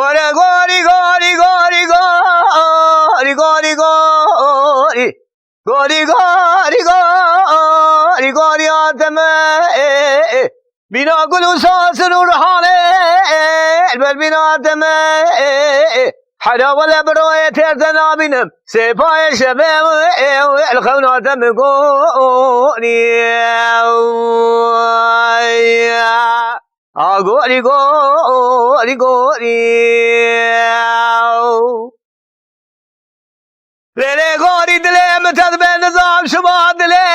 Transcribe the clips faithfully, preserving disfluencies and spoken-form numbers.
Were gorî, gorî, gorî, gorî, gorî, gorî. Gorî, gorî, gorî, gorî, gorî Ademê. Bîna gul û sasir û rihanê, li ber bîna Ademê. Hera wele bi royê têr de nabînim. Sêpayê şevê, li xewna te min gorî. A gorî, gorî, gorî. Lê lê gorî dilê min te dibe, nizam şima dilê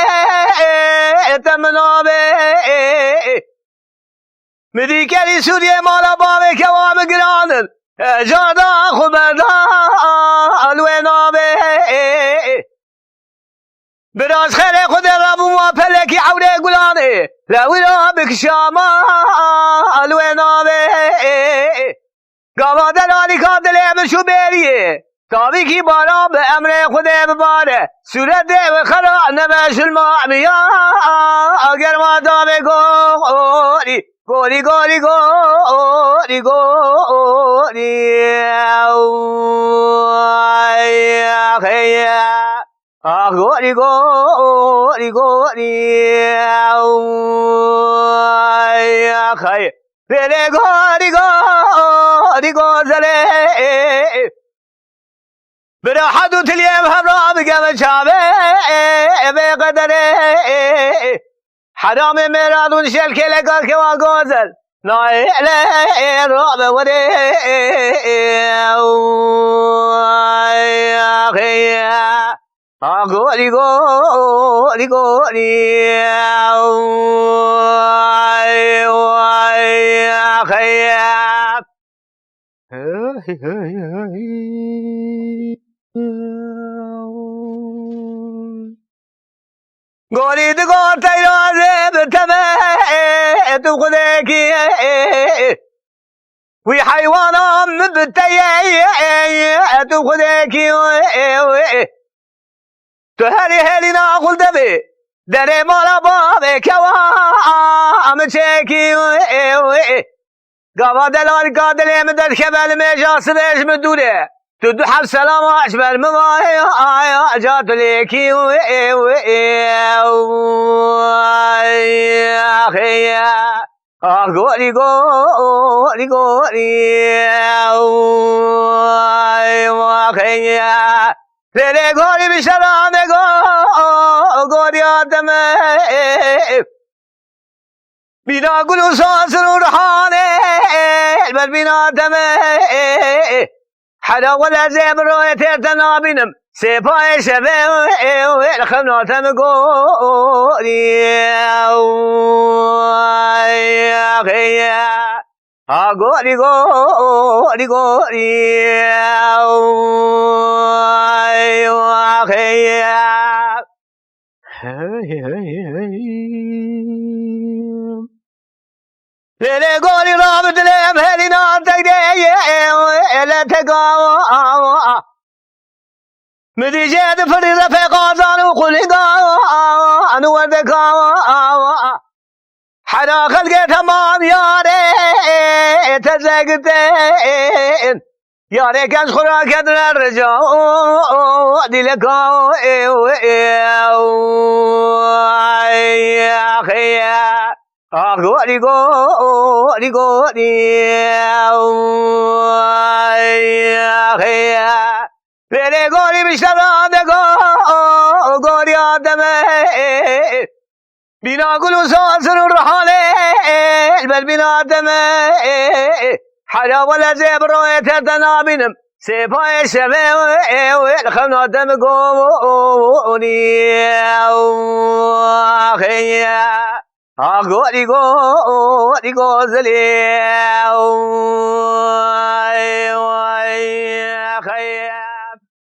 te min nabê. Min dî kerî Sûriyê mala bavê kewa min giran in. Carda xwe berda li wê nabê. Biraz xerê Xwedê rabû ma pelekî ewrê gulanê. Le wira bikişama li wê nabê. Gava delalîka dilê min şû bêriyê. Tavîkî bara bi emrê Xwedê bibare. Sûretê wê xera nebe şilma miya. Germa davê gorî. Gorî, gorî, gorî, gorî. Ay, ay, ay. Ax gorî, gorî, gorî. Ay, axay. Lê lê gorî, gorî, gozelê. Bi rehet û tiliyê bi hevra bikeve çavê, bê qederê. Heramê mêrad û nişel kêleka kewa gozel. Nayê lê rabe werê. Ay, axê. A gorî, gorî, gorî. Ay, ay, axê. Gorî digor teyrazê bi teme, tu xudekî. Wî heywana min bi teye, tu xudekî. Tu herî hêlîna xul devê, derê mala bavê kewa min çêkî. Gava delalka dilê min derkeve li mêja sibê ji min dûr e. Tu du heb selama ji ber min va, ca tu lêkî. Axê. Ah, gorî, gorî, gorî. Ay, waxê. Lê lê gorî bi şeranê go-, gorî Ademê. Bîna gul û sasir û rihanê, li ber bîna Ademê. Hera wele zê bi royê têr te nabînim. Sêpayê şevê, li xewna te min gorî. Ay, axê. A gorî, gorî, gorî. Ay, axê. Hey, hey, hey. Lê lê gorî rabi dilê em herîna tegrê ele teka. Min dî jê difirî refê qazan û xulîga anu werdeka. Hera xelkê temam yarê teze gitin. Yarê keş xura kedine rica dîleka. Ay, axê. Ah, gorî, gorî, gorî. Ay, axê. Lê lê gorî bi şeranê go-, gorî Ademê. Bîna gul û sazir û rihanê, li ber bîna Ademê. Hera wele zê bi royê têr te nabînim. Sêpayê şevê, li xewna te min gorî. Axê. Ah, gorî, gorî, gozelê. Ay, ay, axê.